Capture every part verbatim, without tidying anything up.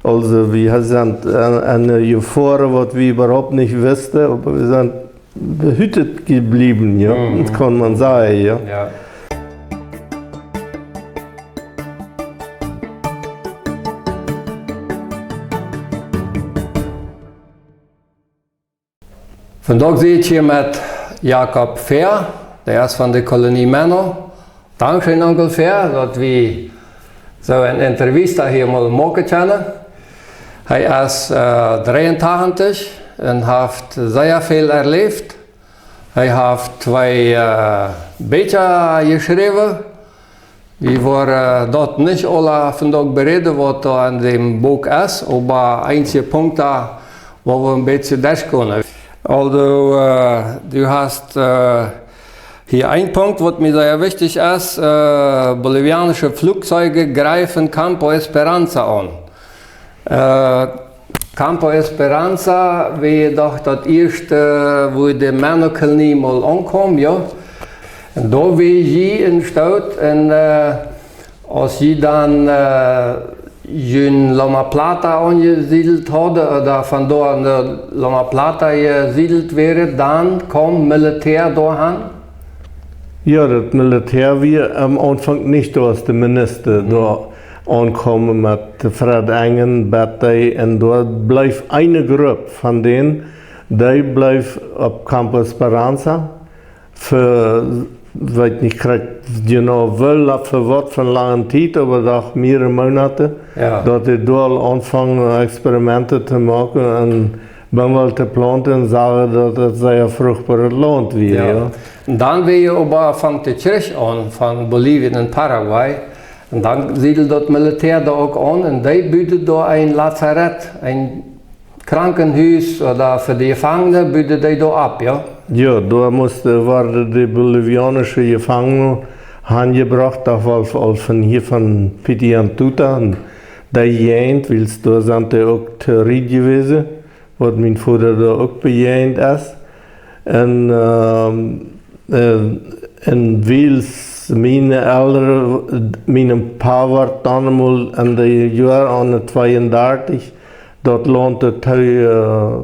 Also, wie sent aun, aun Jefoaren, waut wie äwahaupt nich wisten, oba wie sent behütet jebläwen, jo, kaun maun sajen, jo. Vondoag sit ekj hia met Jakob Fehr, dee es von de Kolonie Menno. Dankscheen, Onkel Fehr, daut wie soo een Interview hia mol moaken kjennen. Hee es dreeuntachentich un haft sea väl erläft. Hee haft twee Bieekja jeschräwen. Wie woaren daut nich aula vondoag beräden, waut doa en däm Buak es, oba eenje Punkten, wua wie een bät derchgonen. Also, du hast hia een Punkt, waut mie sea wichtich es: Bolivianische Flugzeuge greifen Campo Esperanza an. Campo Esperanza wia doch daut ieeschte, wua de Menno-Kolonie mol aunkjeem, jo. Un doa wia jie en Stoot, un aus jie dan jun Loma Plata aunjesiedelt hauden, oda von doa no Loma Plata jesiedelt wieren, dan kjeem Militäa doa han? Jo, daut Militäa wia aum Aunfank nich doa, aus de Minista doa aunkjeem met Fred Engen, bat dee, un doa bleef eene Grupp von dän, dee bleef opp Campo Esperanza fa, weet nich krakjt jeneiw woo, fa waut fa lange Tiet, oba doch mearere Moonaten, daut dee doa aul aunfungen Experimenten to moaken un Boomwoll to plaunten un sagen, daut daut sea fruchtboaret Launt wia, jo. Un dan wia oba, funk de Kjrich aun von Bolivien un Paraguay. Un dan siedeld daut Militäa doa uk aun un dee buden doa een Lazarett, een Krankenhus oda fa de Jefangne buden dee doa opp, jo? Jo, doa musten, worden de bolivianische Jefangene hanjebrocht, doch woll aul von hia von Pitiantuta, un dee Jäajent, wiels doa sent dee uk to Riet jewast, waut mien Voda doa uk bejäajent es. Un, un wiels miene Elren, mien Pa wort dan mol en de Joaren aun de tweeundartich daut Launt doatoo,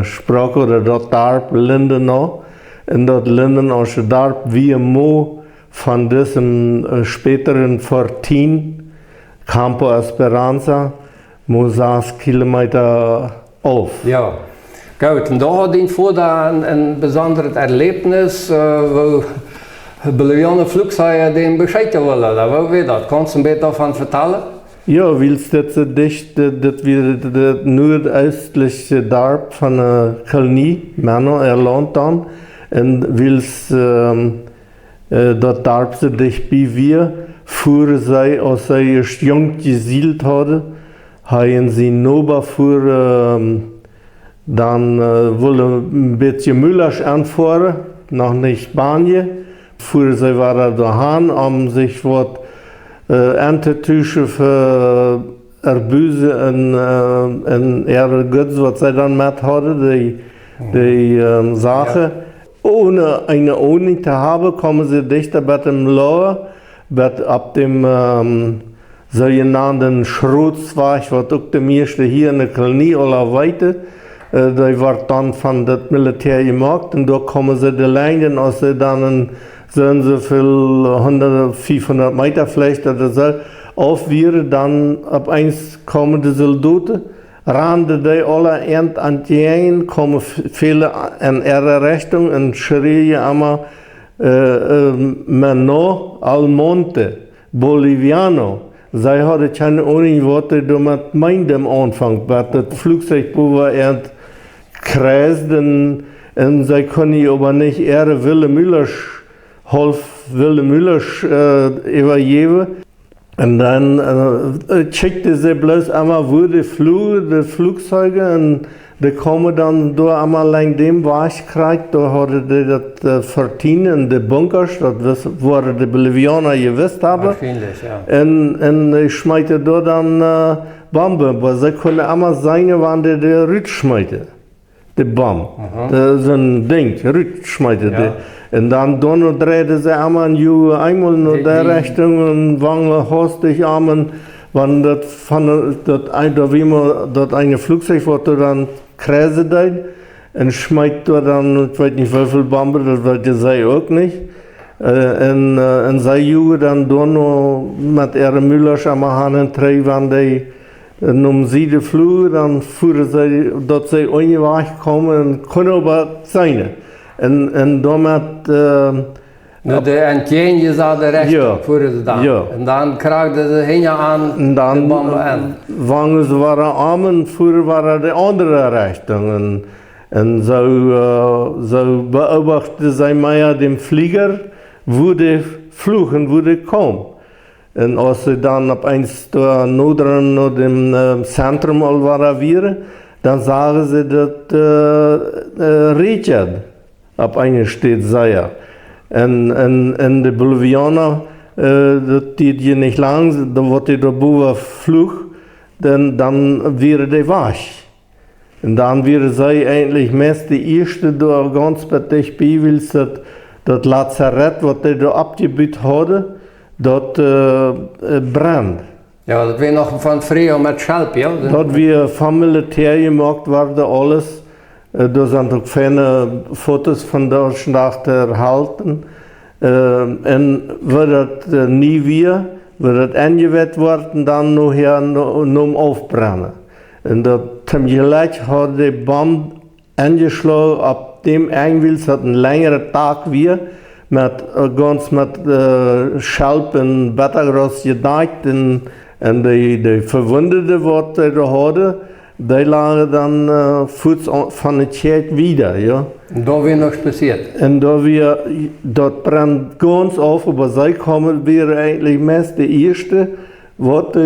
sproak, oda daut Darp Lindenau. Un daut Lindenausche Darp wia mau von disem späteren Fortin, Campo Esperanza, mau sas Kilometa auf. Jo. Goot, un doa haud dien Voda een besondret Erläwnis, woo bolivianische Flugzeuge dän bescheten wullen, oda woo wia daut? Kaust du een bät doavon vetalen? Jo, wiels dit soo dicht, dit wia daut nuadoostlichste Darp von de Kolonie Menno äa Launt dan. Un wiels daut Darp soo dicht bie wia, fuaren see, aus see ieescht junk jesiedelt hauden, hee un sien Noba fuaren dan, wullen een bät Mulasch aunfoaren, noch nich Spanie, fuaren see wada doahan, om sikj waut entotuschen fa Arbuse un äare Goods, waut see dan met hauden, dee, dee Sachen. One eene Oninj to haben, kjeemen see dichta bie däm Loa, bie opp däm soojenanden Schrotswajch, waut uk de mieeschte hia en de Kolonie aula weeten. Dee wort dan von daut Militäa jemoakt un doa kjeemen see de Lenj, aus see dan en, sent soo väl, hundat, fiefhundat Meta veleicht oda soo, auf wieren, dan opp eens kjeemen de Soldoten, randen dee aula an, an jäajen, kjeemen väle en äare Rechtunk un schrieejen emma: Menno, al monte, boliviano. See hauden kjeene Oninj, waut dee doamet meenden aum Aunfank, bat daut Flugzeug bowa äant kjreisd un see kunnen oba nich äare Wilhelmina, haulf Wilhelmina äwajäwen. Un dan kjikjten see bloos emma, wua dee fluagen, de Flugzeuge, un dee kjeemen dan doa emma lenjd däm Wajch krakjt, doa hauden dee daut Fortin un de Bunkasch, daut woaren de Boliviana jewist haben. Un dee schmeeten doa dan Bomben, oba see kunnen emma seenen, wan dee dee rutschmeeten. De Bomb. Soon Dinkj, rutschmeeten dee. Un dan, dan dreiden see emma un juagen eemol no de Rechtunk un wangen haustich om un Wan daut von daut een, daut wie mau daut eene Flugzeug, waut doa dan kjreisen deed, un schmeet doa dan, ekj weet nich woo väl Bomben, daut weet see uk nich. Äh, un, äh, un see juagen dan doano met äare Mulasch aum Haunt un Tree, wan dee, äh, nom Sieden fluagen, dan fuaren see, daut see unjawajch kjeemen un kunnen oba seenen. Un, un doamet, äh, Daut de entjäajenjesade Rechtunk, jo, fuaren see dan. Jo. Un dan kjrieejen see hinja aun un dan de Bomben aun. Wangen see wada om un fuaren wada de aundre Rechtunk. Un, un soo, äh, soo beobachten see mea dän Flieger, woo dee fluach, woo dee kjeem. Un aus see dan opp eemol doa noda no däm, äh, Zentrum aul wada wieren, dan sagen see daut, äh, äh, räajent opp eene Städ sea. Un, un, un de Bolivianer, äh, daut dieed je nich lang, dan woat dee doa bowen fluach, dan, dan wieren dee wajch. Un dan wieren see eejentlich meist de ieeschte doa gaunz bie dicht bie, wiels daut, daut Lazarett, waut dee doa oppjebut hauden, daut, äh, äh, brand. Jo, daut wia noch von Frio met Schelp, jo? Daut wia vom Militäa jemoakt worden, aules. Äh, doa sent uk feine Fotos von doa noch erhalten. Äh, un woo daut, äh, nie wia, woo daut enjeweit worden, dan nohäa no, nom Aufbrennen. Un daut tom Jlekj haud de Bomb enjeschloagen opp däm Enj, wiels daut een lenjret Dak wia, met, äh, gaunz met, äh, Schelp un Bettagraus jedakjt un, un de, de Vewundete, waut see doa hauden, dee lagen dan, äh, fuaz aun, von de Kjäakj wieda, jo. Un doa wia nuscht passieet. Un doa wia, daut brand gaunz auf, oba see kjeemen, wieren eejentlich meist de ieeschte, waut de,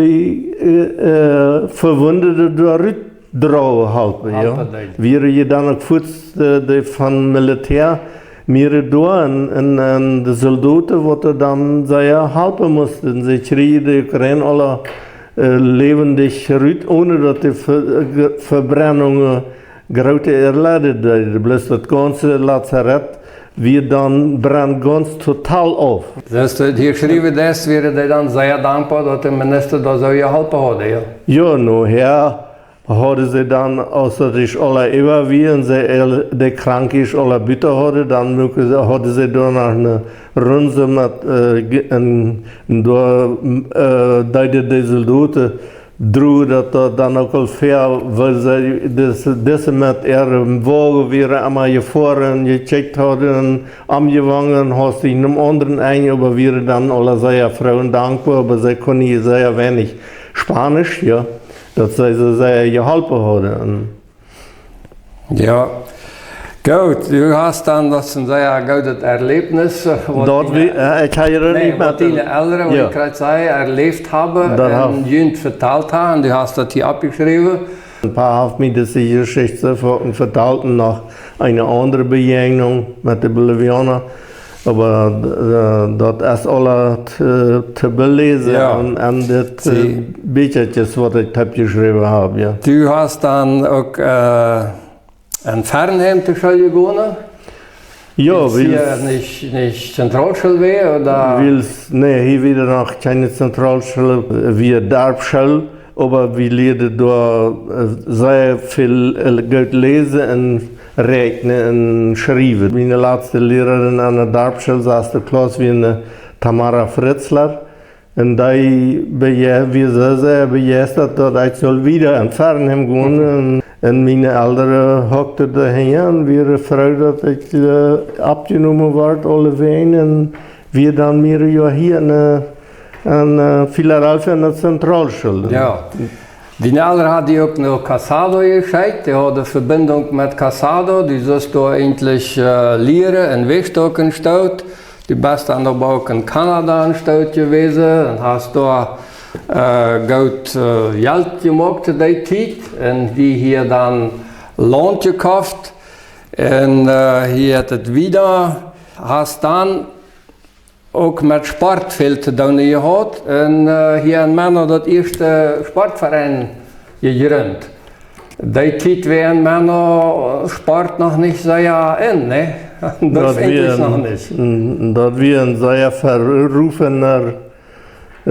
äh, äh, Vewundete doa rut droagen halpen, jo. Halpen deeden. Wieren je dan uk fuaz, äh, de von Militäa mea doa un, un, un de Soldoten, waut doa dan sea halpen musten. See kjrieejen de Ukraine aula, äh, läwendich rut, onen daut de Ve-, äh, Ge-, Vebrennungen groote Erleiden deeden. Bloos daut gaunze Lazarett wia dan, brand gaunz total auf. Daut, äh, hia schriewen, daut wieren dee dan sea dankboa, daut de Minister doa soo jeholpen haud, jo. Jo, nohäa hauden see dan, aus daut es aula äwa wia, un see el-, de Kranke es aula buten hauden, dan musten see, hauden see doa noch eene Runde met, äh, ge-, un, un doa, äh, deeden de Soldoten droagen daut doa dan uk aul väa, wiels see dise, dise met äare Woagen wieren emma jefoaren, jekjikjt hauden, aunjewangen, haud see nom aundren Enj, oba wieren dan aula sea froo un dankboa, oba see kunnen je sea weinich Spanisch, jo, daut see soo sea jeholpen hauden. Un Jo. Goot, du hast dan, daut es een sea goodet Erläwnis, äh, waut daut diene, wie, äh, ekj hab je nä, nich waut met diene Elren, waut jo. Ekj jrod säd, erläft haben daut un haft junt vetalt haben, un du hast daut hia oppjeschräwen. Een Poa haft mie dise Jeschicht soo vetalt un noch eene aundre Bejäajnunk met de Bolivianer. Oba, äh, daut es aula to, to beläsen jo. Un, un dit, äh, see Bieekjes, waut ekj hab jeschräwen hab, jo. Du hast dan uk, äh, en Fernheim to School jegonen? Jo, wiels hia nich, nich Zentralschool wia, ooda? Wiels, nä, hia wia noch kjeene Zentralschool, wia Darpschool. Oba wie lieeden doa, äh, sea väl, äh, goot läsen un räakjnen un schriewen. Miene latste Lierarin aun de Darpschool, saste Klauss, wia ne Tamara Fritzler. Un dee beje-, wia soo sea bejeistat, daut ekj sull wieda en Fernheim gonen. Un, un miene Elren hockten doa hinja un wieren froo, daut ekj, äh, oppjenomen wort, aulewäajen. Un wia dan mea Joa hia en, äh, en, äh, Filadelfia en de Zentralschool. Jo. Diene Elren hauden die uk no Casado jeschekjt. Dee hauden Vebinjunk met Casado. Du sust doa eejentlich, äh, lieren un wäajen stoaken. Du best dan oba uk en Kanada en Stoot jewast un hast doa, äh, goot, äh, Jelt jemoakt to dee Tiet. Un die hia dan Launt jekoft. Un, äh, hia haft et wieda, hast dan uk met Sport väl to doonen jehaut un, äh, hia en Menno daut ieeschte Sportverein jejrint. Dee Tiet wia en Menno Sport noch nich sea en, nä? Daut wia eejentlich noch nich. Mm, daut wia een sea verrufener Äh,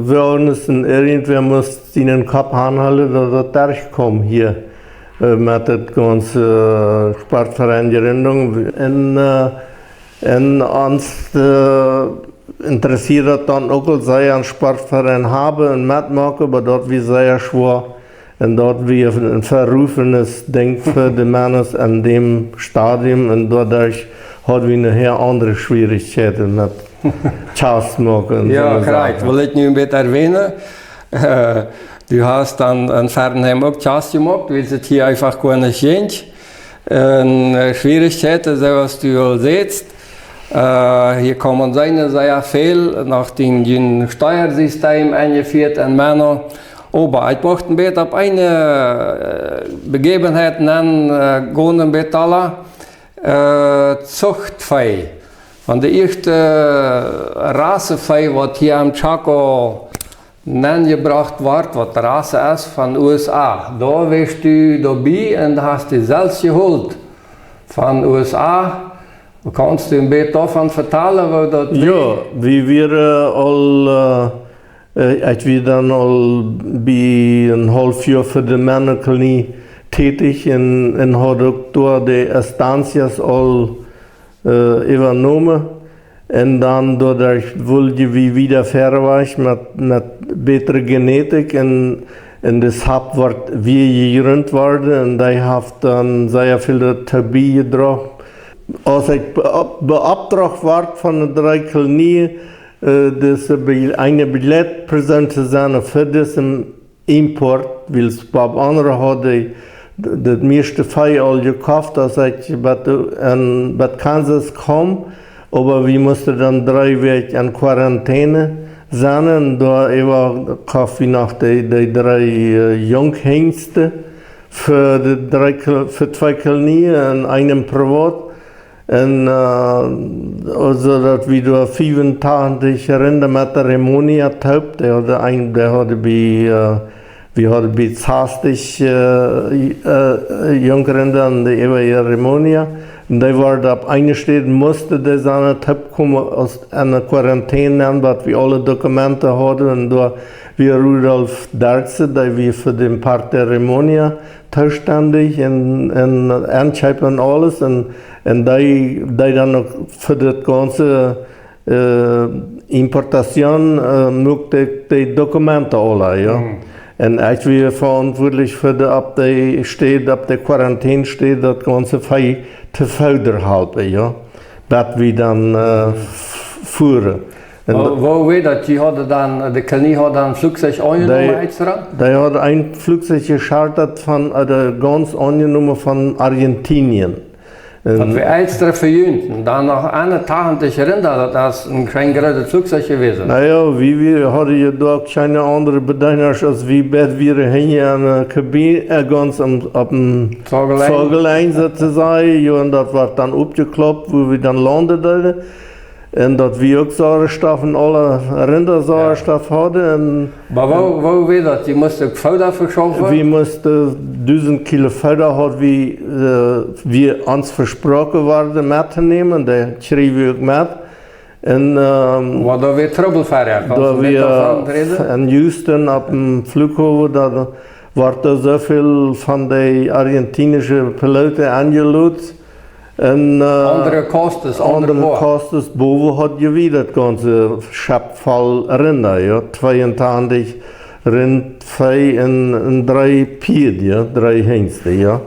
woaren es en irjentwäa must sienen Kopp aunhoolen, daut daut derchkjemt hia, äh, met daut gaunze, äh, Sportverein Gründung. Un, äh, un ons, äh, interessieet daut dan uk aul sea, een Sportverein haben un metmoaken, oba daut wia sea schwoa. Un daut wia een verrufenes Dinkj fa de Männer en däm Stadium. Un doaderch hauden wie nohäa aundre Schwierichkjeiten met Kjast moaken un Jo, soone krakjt. Sachen. Well ekj nu een bät erwähnen. Äh, du hast dan en Fernheim uk Kjast jemoakt, wiels et hia eefach goa nich jinkj. Un, äh, Schwierichkjeiten, soo aus du aul sajchst. Äh, hia kaun maun seenen, sea väl no dän, dän Steiersystem enjefieet en Menno. Oba ekj mucht een bät opp eene, äh, Begäbenheit nenn, äh, gonen, een bät aula, äh, Zuchtvee. Von de ieeschte, äh, Rassevee, waut hia em Chaco nenjebrocht wort, waut Rasse es von U S A. Doa wieescht du doabie un hast du selfst jeholt von U S A. Kaust du een bät doavon vetalen, woo daut Jo, wia? Wie wieren aul, äh, äh, ekj wia dan aul bie een haulf Joa fa de Männerkolonie tätich un, un haud uk doa de estancias aul, äh, äwajenomen. Un dan doaderch wullen wie wieda verwoat met, met bätre Genetik un, un de Sap wort wia jejrunt worden un dee haft dan sea väl doatoo biejedroagen. Aus ekj be-, beopdracht wort von de dree Kolonien, äh, dise Be-, eene Begleitpersoon to sennen fa disen Import, wiels Bob Anre haud de, de, daut mieeschte Vee aul jekoft, aus ekj bat, en, bat Kansas kjeem. Oba wie musten dan dree Wäakj en Quarantäne sennen. Un doa äwa koft wie noch de, de dree, äh, Junghengste fa de dree Kol-, fa twee Kolonien un eenen privat. Un, äh, aulsoo daut wie doa fiefuntachentich Rinda met de Remonia toop, dee hauden een, dee hauden bie, äh, wie hauden bie sastich, äh, äh, Jungrinda un de äwaje Remonia. Un dee worden opp eene Städ, musten dee sennen toopkomen aus en de Quarantäne, un daut wie aule Dokumenten hauden. Un doa wia Rudolf Derksen, dee wia fa dän Part de Remonia toostendich un, un Enkjeef un aules. Un, un dee, dee dan uk fa daut gaunze, äh, Importazion, äh, muak de, de Dokumenten aula, jo. Mhm. Un ekj wia veauntwuatlich fa de, opp de Städ, opp de Quarantänstäd, daut gaunze Vee to foodren halpen, jo. Daut wie dan, äh, f-, fuaren. Un Woo, woo wia daut? Dee hauden dan, de Kolonie haud dan een Fluchzeich aunjenomen, dee, extra? Dee haud een Fluchzeich jeschartat von, äh, de gaunz aunjenomen von Argentinien. Daut Un wia extra fa junt. Un dan noch eenuntachentich Rinda, daut es een kjlien grootet Fluchzeich jewast. Na jo, wie, wie hauden je doch kjeene aundre Bedeenasch aus wie, bat wie hia en de Kabine, äh, gaunz aum, opp dän Vogel een. Vogel een, soo to sajen. Jo, un daut wort dan oppjekloppt, wua wie dan launden deeden. Un daut wie uk Sauerstoff un aule Rinda Sauerstoff hauden. Un Oba woo, woo wia daut? Dee musten uk Fooda veschaufen? Wie musten dusent Kilo Fooda haud wie, äh, wie ons vesproaken worden mettonämen, dee kjrieejen wie uk met. Un, ähm, Oba doa wia Trubbel ver, jo? Kaust doa du wia doavon räden? En Houston opp dän Fluchhowen, doa worden soo väl von de argentinische Piloten aunjelot. Un, äh, Aundre Kostes, aundre aundre Poa. Kostes, bowen haud je wie daut gaunze Schepp voll Rinda, jo. Tweeuntachentich Rindvee un, un dree Pieed, jo, dree Hengste, jo.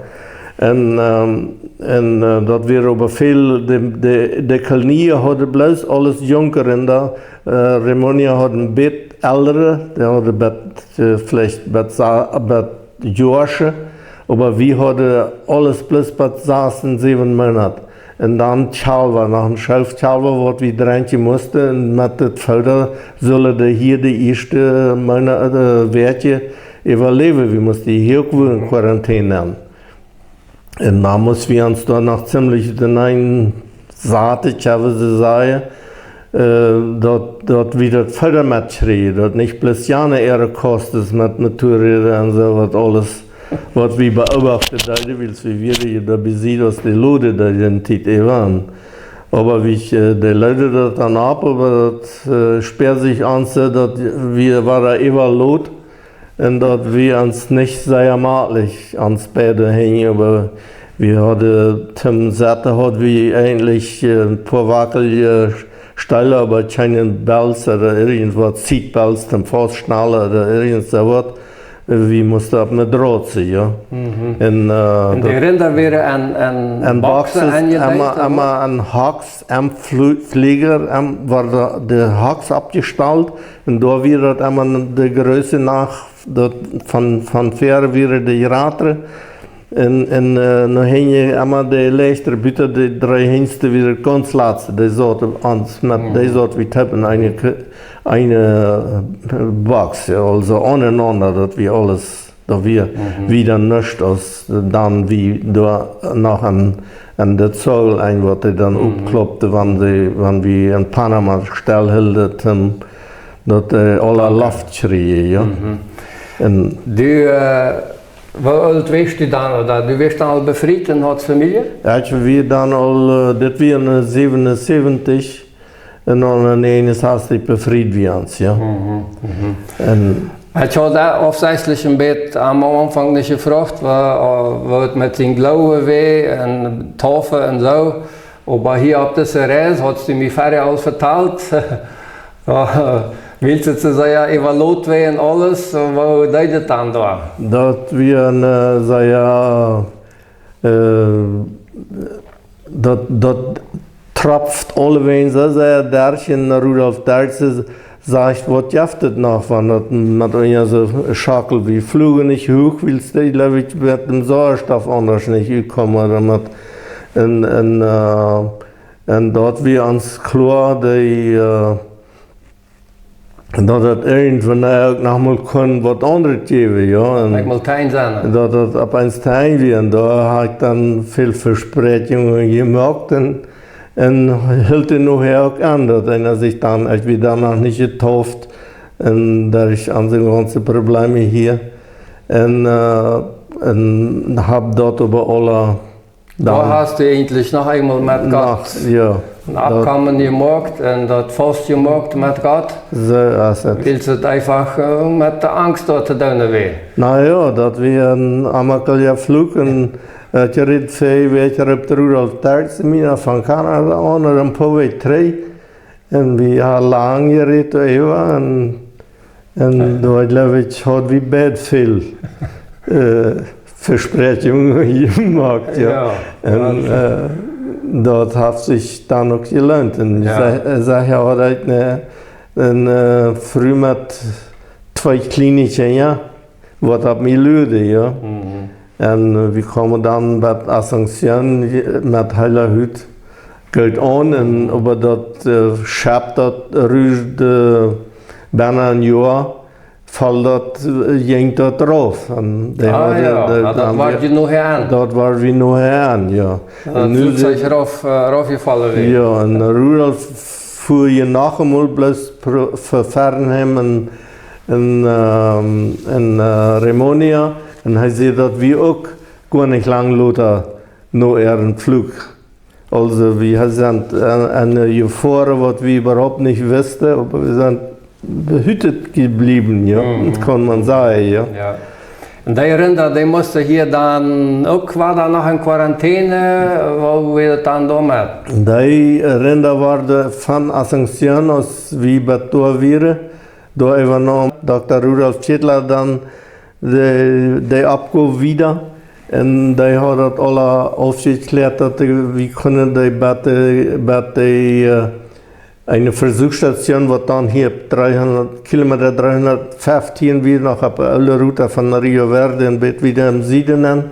Un, ähm, un, äh, daut wia oba väl, de, de, de Kolonien hauden bloos aules junge Rinda. Äh, Remonia haud een bät elre, dee haud een bät, äh, veleicht bät sa-, bät joasche, oba wie hauden aules bloos bat sas un säwen Moonat. Un dan Kjalwa, noch een Schoof Kjalwa, waut wie drenkjen musten, un met daut Fooda sullen dee hia de ieeschte Moonat, äh, Wäakj äwaläwen. Wie musten hia uk wada en Quarantäne. Un dan musten wie ons doa noch ziemlich doanein saten, ekj wudd sajen, äh, daut, daut wie daut Fooda metkjrieejen, daut nich bloos jane äare Kostes met Motorräda un soo waut aules, waut wie beobachten deeden, wiels wie wieren je doabie, aus dee loden deeden, de Tiet äwa. Oba wie, äh, de Leute daut dan ab, oba daut, äh, späad sikj ons, äh, daut wie wieren äwalot un daut wie ons nich sea matlich ons beide hinjen, oba wie hauden toom Sitten haud wie eejentlich, äh, een poa wackelje Steela, oba kjeene Belts ooda irjentwaut, Seatbelts toom faustschnaulen ooda irjent soo waut. Wie musten opp ne Droot, jo. Mhm. Un, äh, Un de daut Rinda wieren aun, aun aun Boxen Boxes, aunjedeit, emma, oda? Emma aun Hocks, aum Flu-, Flieger, aum, wia de, de Hocks oppjestalt. Un doa wia daut emma de Groote no, daut von, von väaren wieren de jratre. Un, un, äh, no hinjen emma de leichtre, buta de dree hinjste wieren gaunz latste. Dee sauten ons met, dee Mhm. sauten wie toop en eene K-, eene, äh, Box, jo, aulsoo aunenaunda, daut wie aules, daut wie, Mhm. wie dan nuscht aus dan wie doa noch aun, aun de Zoll een, waut dee dan Mhm. oppkloppten, wan dee, wan wie en Panama stell hilden, ähm, daut, äh, aule Okay. Loft kjrieejen, jo. Mhm. Un Du, äh, woo oolt wieescht du dan, ooda du wieescht dan aul befriet un haudst Famielje? Jo, ekj wia dan aul, äh, dit wia en säwenunsäwentich, un dan en eenunsäwentich befrieden wie ons, jo. Mhm, mhm. Un Ekj haud doa aufsechtlich een bät aum Aunfank nich jefroagt, woo, äh, woo et met sien Gloowen wia un Taufe un soo. Oba hia opp dise Reis haudst du mie väaha aul vetalt, äh, wiels et soo sea äwalot wia un aules, woo deed et dan doa? Daut wia, äh, sea, äh, daut, daut tropft aulewäajen soo sea derch un Rudolf Derksen sajcht, waut jeft et noch, wan daut met onse Schockel, wie fluagen nich huach, wiels dee, jleew ekj, met dän Sauerstoff aundasch nich utkomen, ooda met, un, un, äh, un daut wia ons kloa, dee, äh, daut et irjentwan uk noch mol kunn waut aundret jäwen, jo. Un Ekj mol tein sennen. Daut et opp eemol tein wia. Un doa haud ekj dan väl Vespräakjungen jemoakt un, un hilt et nohäa uk aun, daut eena sikj dan, ekj wia dan noch nich jetauft un derch onse gaunze Probleme hia. Un, äh, un hab daut äwa aule Doa dan hast du eejentlich noch eemol met Gott noch, jo, een daut Aufkomen jemoakt un daut faust jemoakt met Gott. Soo es et. Wiels et eefach, äh, met de Angst doa to doonen wia. Na jo, daut wia een aunjekommna Fluch un, äh, ekj räd väl, wia ekj opp de Rudolf Derksen Mina von Kanada aun, un een poa Wäakj trigj. Un wie ha lang jerät doaräwa un, un doa, jleew ekj, haud wie beid väl, äh, Vespräakjungen jemoakt, jo. Jo, un, jo. Äh, daut haft sikj dan uk jeloont. Un jo. Saj, äh, saj, jo, haud ekj ne, ne, äh, Fru met twee kjliene Kjinja, waut opp mie luaden, jo. Mhm. Un, äh, wie kjeemen dan bie Asunción met heela Hut Geld aun, un äwa daut, äh, Schepp, daut ruscht, äh, bennen een Joa, foll daut, äh, jinkj daut rauf. Un dee Ah, hauden jo. De, Ah, daut dan wia, wia je nohäa aun. Daut wia je nohäa aun, jo. Daut Un nu Flugzeug sie- rauf, äh, raufjefollen wia. Jo, un Rudolf fua je noch eemol bloos pro-, fa Fernheim un, un, ähm, un, äh, Remonia. Un hee säd, daut wia uk goanich lang lota no äaren Fluch. Aulsoo, wie sent aun, aun jefoaren, waut wie äwahaupt nich wisten, oba wie sent behütet jebläwen, jo, Mhm. kaun maun sajen, jo. Jo. Un dee Rinda, dee musten hia dan uk wada noch en Quarantäne, woo wia daut dan doamet? Dee Rinda worden von Asunción, aus wie bie doa wieren, doa äwanaum Dokta Rudolf Schädler dan de, de Oppgow wieda. Un dee haud daut aula aufjekjläat, daut dee, wie kunnen dee bie de, bie de, äh, eene Versuchsstation, waut dan hia opp dreehundat, Kilomeeta dreehundat feftieen, wia noch opp de oole Ruta von Rio Verde un bat wieda em Sieden aun.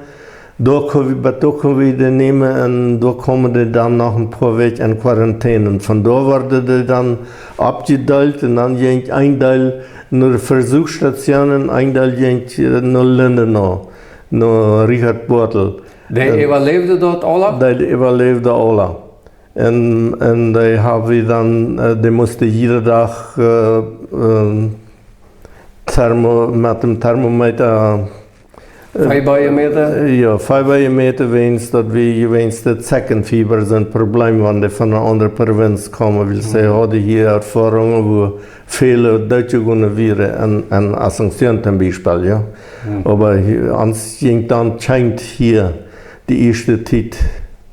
Doa kunn wie, bat doa kunn wie dee nämen un doa kjeemen dee dan noch een poa Wäakj en Quarantäne. Un von doa worden dee dan oppjedeelt un dan jinkj een Deel no de Versuchsstation un een Deel jinkj, äh, no Lindenau, no Richard Boatl. Dee Un äwaläwden daut aula? Dee äwaläwden aula. Un, un dee haben wie dan, äh, dee musten jieda Dach, äh, ähm, Thermo-, met däm Thermometer Fieber jemäten? Jo, Fieber jemäten, wäajens daut wie, wäajens de Zeckenfieber, soon Problem, wan dee von eene aundre Provinz komen, wiels see hauden hia Erfoarungen, wua väle dootjegonen wieren, en, en Asunción toom Biespel, jo. Oba hia, ons jinkj dan, kjeem hia de ieeschte Tiet,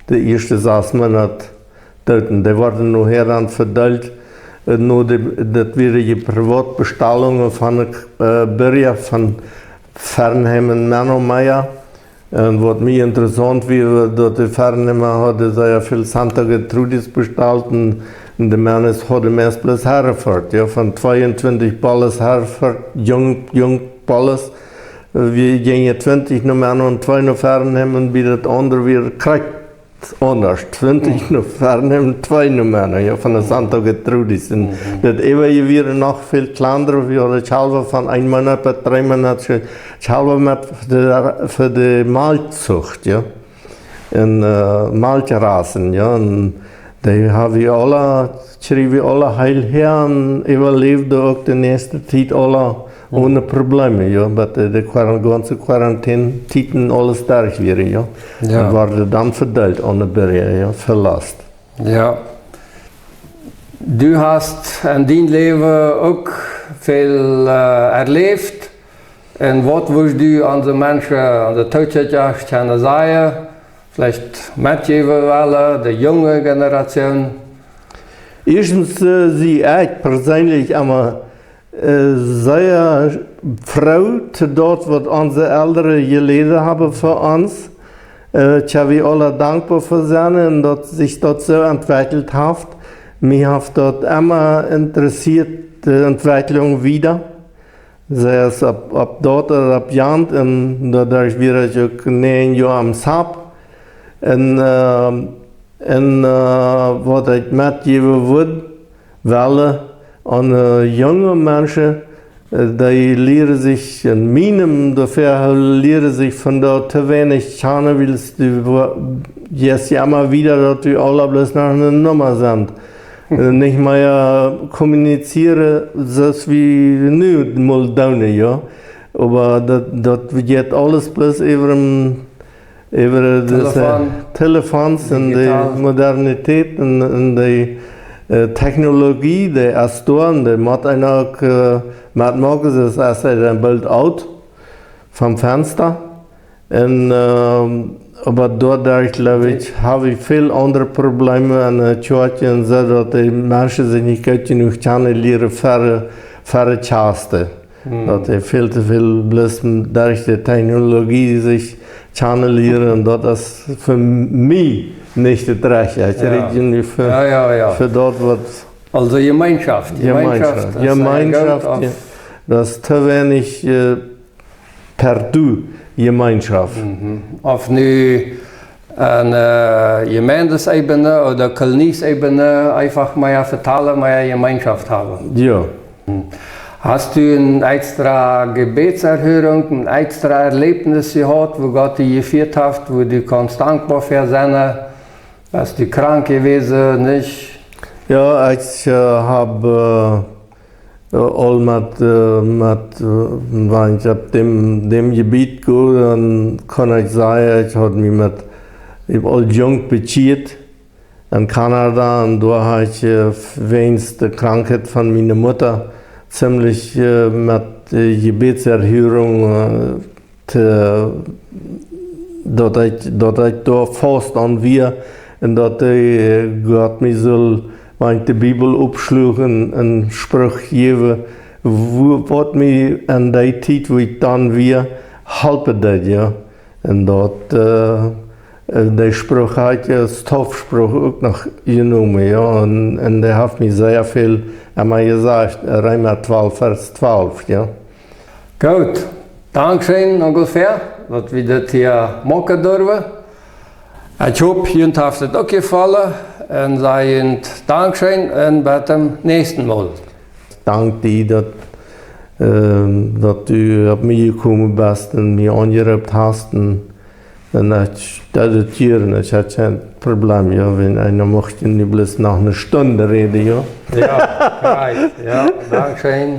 de ieeschte sas Moonat doot. Dee worden nohäa dan vedeelt, äh, no de, daut wieren de Privatbestalungen von de, äh, Birja von Fernheim un Menno Meier. Un waut mie interessaunt wia, daut de Fernheimer hauden sea väl Santa Gertrudis bestalt un, un de Mennos hauden meist bloos Hereford, jo, von tweeuntwintich Bolles Hereford, jung, jung Bolles. Äh, wie jinjen twintich no Menno un twee no Fernheim un bie daut aundre wia krakjt aundasch. Twintich no Fernheim, twee no Menno, jo, von de Santa Gertrudis. Un daut äwaje wieren noch väl kjlandre, wie hauden Kjalwa von een Moonat bat dree Moonat, Kjalwa met fa de, fa de Malkjzucht, jo. Un, äh, Malkjrassen, jo. Un dee ha wie aula, kjrieech wie aula heel häa un äwaläwden uk de näakjste Tiet aula one Probleme, jo, bat de, de Quaran-, gaunze Quarantän-Tieden aules derch wieren, jo. Jo. Un worden dan vedeelt aun de Birja, jo, velost. Jo. Du hast en dien Läwen uk väl, äh, erläft. Un waut wurscht du onse Menschen, onse Tookjikjasch kjennen sajen, veleicht metjäwen wellen, de junge Generation? Ieeschtens, äh, sie ekj perseenlich emma äh, sea froo to daut, waut onse Elren jeläden haben fa ons. Äh, ekj sie aula dankboa fa sennen un daut sikj daut soo entwekjelt haft. Mie haft daut emma interessieet, de Entwekjlunk wieda. Soo aus opp, opp daut ooda opp jant, un doaderch wia ekj uk näajen Joa aum sap. Un, äh, un, äh, waut ekj metjäwen wudd, wellen aun, äh, junge Menschen, äh, dee lieren sikj, en mienem Jefühl, lieren sikj von doa to weinich kjanen, wiels du wo-, jeist je emma wieda, daut wie aula bloos noch eene Numma sent. Äh, nich mea kommunizieren, soo aus wie nu mol doonen, jo. Oba daut, daut jeit aules bloos äwa em äwa dise Telefon. Telefons un de Digital. Modernität un, un de, äh, Technologie, dee es doa un dee mott eena uk, äh, metmoaken, sest es hee dan boolt ut vom Fensta. Un, ähm, oba doaderch, jleew ekj, ha wie väl aundre Probleme aun de Kjoakj un soo, daut de Menschen sikj nich goot jenuach kjanen lieren ver, ver Kjast. Daut hee väl to väl bloos derch de Technologie sikj kjanen lieren, un daut es fa mie nich daut Rajchte. Ekj räd nu fa, fa daut waut Aulsoo Jemeenschoft. Jemeenschoft, jo. Daut es to weinich, äh, per du Jemeenschoft. Auf nu aun, äh, Jemeendesebene ooda Koloniesebene eefach mea vetalen, mea Jemeenschoft haben. Jo. Hast du eene extra Gebetserhörung, een extra Erlebnis jehaut, wua Gott die jefieet haft, wua du kaust dankboa fa sennen, best du krank jewast, nich? Jo, ekj, äh, hab, äh, äh, aul met, äh, met, äh, wan ekj opp däm, däm Jebiet go, dan kaun ekj sajen, ekj haud mie met, ekj hab aul junk bekjieet en Kanada, un doa haud ekj, äh, wäajens de Krankheit von miene Mutta ziemlich, äh, met, äh, Jebetserhörung, äh, to, daut ekj, daut ekj doa faust aun wia un daut de Gott mie sull, wan ekj de Bibel oppschluach, een, een Spruch jäwen, wua, waut mie en dee Tiet, wua ekj dan wia, halpen deed, jo. Un daut, äh, äh, dee Spruch haud ekj aus Taufspruch uk noch jenomen, jo. Un, un dee haft mie sea väl emma jesajcht, Reema twalf, Varsch twalf, jo. Goot. Dankscheen, Onkel Fea, daut wie dit hia moaken durwen. Ekj hop, junt haft et uk jefollen. Un saj junt Dankscheen un bat daut näakjste Mol. Dank die, daut, ähm, daut du opp mie jekomen best un mie aunjeroopt hast. Un, un ekj deed et jieren, ekj haud kjeen Problem, jo, wan eena mucht nu bloos noch eene Stund räden, jo. Jo, right, jo, dankscheen.